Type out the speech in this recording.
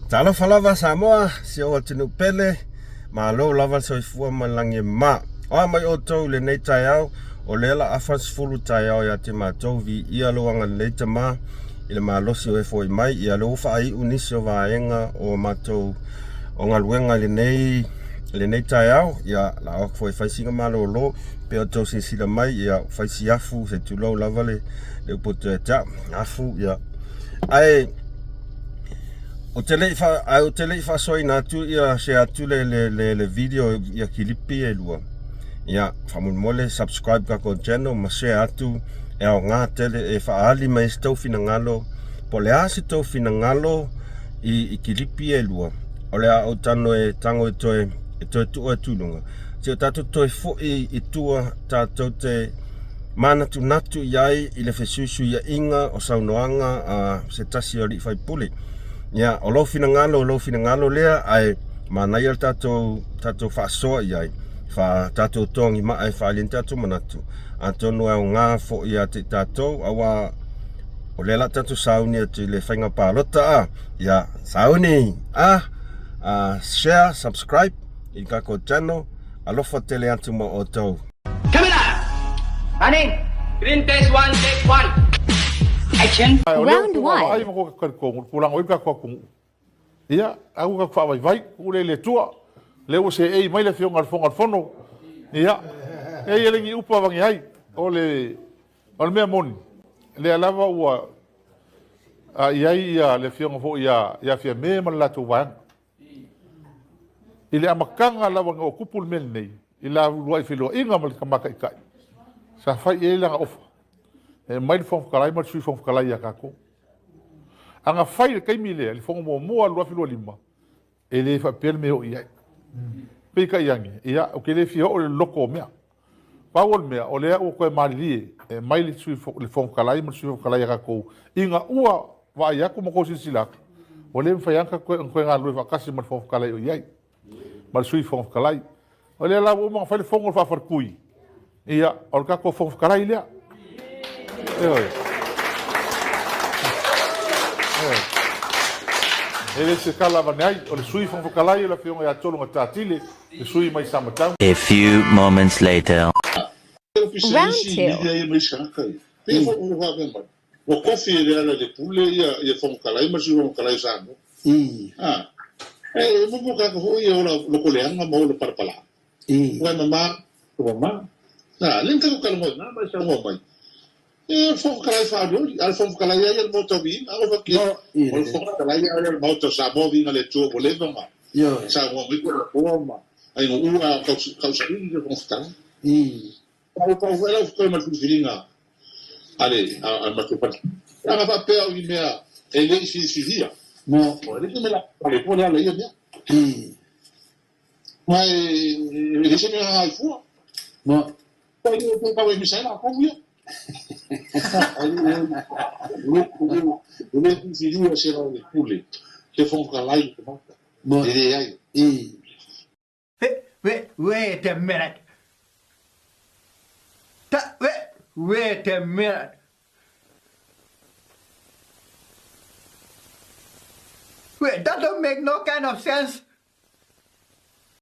Talofa lava Samoa, si ou atunuu pele, malo lava le soifua ma le lagi e mama. O a mai outou i lenei taeao, o lea la afa le 10 taeao ia te matou, viia lou agalelei Tama i le malosi o e foi mai, ia lea ua faaiu nisi o vaega o matou o galuega i lenei taeao, ia la o atu foi e fai sina malolo, pe outou silasila mai, ia fai si afu, se tulou lava le upu atu ia te au, afu, ia. Ae, Ou te le i fa, ae ou te le i faasoaina atu ia share atu le le le, le video ia kilipi e lua. Ia, faamolemole subscribe tatou channel ma share atu e aoga tele e faaali mai ai se tou finagalo po o le a se tou finagalo i, i kilipi e lua. O le a ou tano e tango e toe e toe tuu atu i luga. Se o tatou toe foi i tua tatou te manatunatu i ai i le fesuisuiaiga o saunoaga a se tasi o alii faipule. Ia, o lou finagalo, o lou finagalo lea, ae manaia le tatou, tatou faasoa i ai, fa tatou togimaa e faaali ai ni tatou manatu, atonu e aoga foi ia te i tatou, aua o lea la tatou sauni atu i le faiga palota a, ia, sauni, a, a share, subscribe i le tatou channel, alofa tele atu ma outou. Camera! Running! Green test 1, take 1. Action! Ae o lea ua Round tou vaavaai 1. ma tou talitonu i le tulaga o i ai le tatou atunuu. Ia, aua tatou faavaivai, tuu lea i le Atua. O lea ua seei mai le Afioga i le Fofoga o le Fono. Ia, e i ai le ni upu avane ai. O le, o le mea moni, lea lava ua a, i ai ia, le Afioga foi ia, ia Fiame ma le latou vaega. I le amataga lava ina ua tupu le mea lenei, i la uluai feiloaiga ma le Tama Taitai, sa fai i ai lana ofa, e aumai le Fofoga Fetalai ma le Sui Fofoga Fetalai ia tatou. A na fai i le taimi lea, i le fono muamua 2025, e le faapea le mea e oo i ai. Peitai ane, ia, ou te le fia oo i le loloto o mea. Pau o le mea, o lea ua toe malilie e aumai le Sui le Fofoga Fetalai ma le Sui Fofoga Fetalai a tatou ina ua vaai atu ma tou silasila atu, ua le mafai lava ona toe galulue faatasi ma le Fofoga Fetalai o i ai, ma le Sui Fofoga Fetalai. O lea la ua uma ona fai le fono a le faafaletui, ia, o le tatou Fofoga Fetalai lea. Ioe. Ioe. E le se tala avane ai, o le Sui Fofoga Fetalai o le Afioga ia Tologatatile, Le sui mai Samatau. A few moments later. Round 2. Wait, wait a minute. Wait, wait a minute. Wait, that don't make no kind of sense.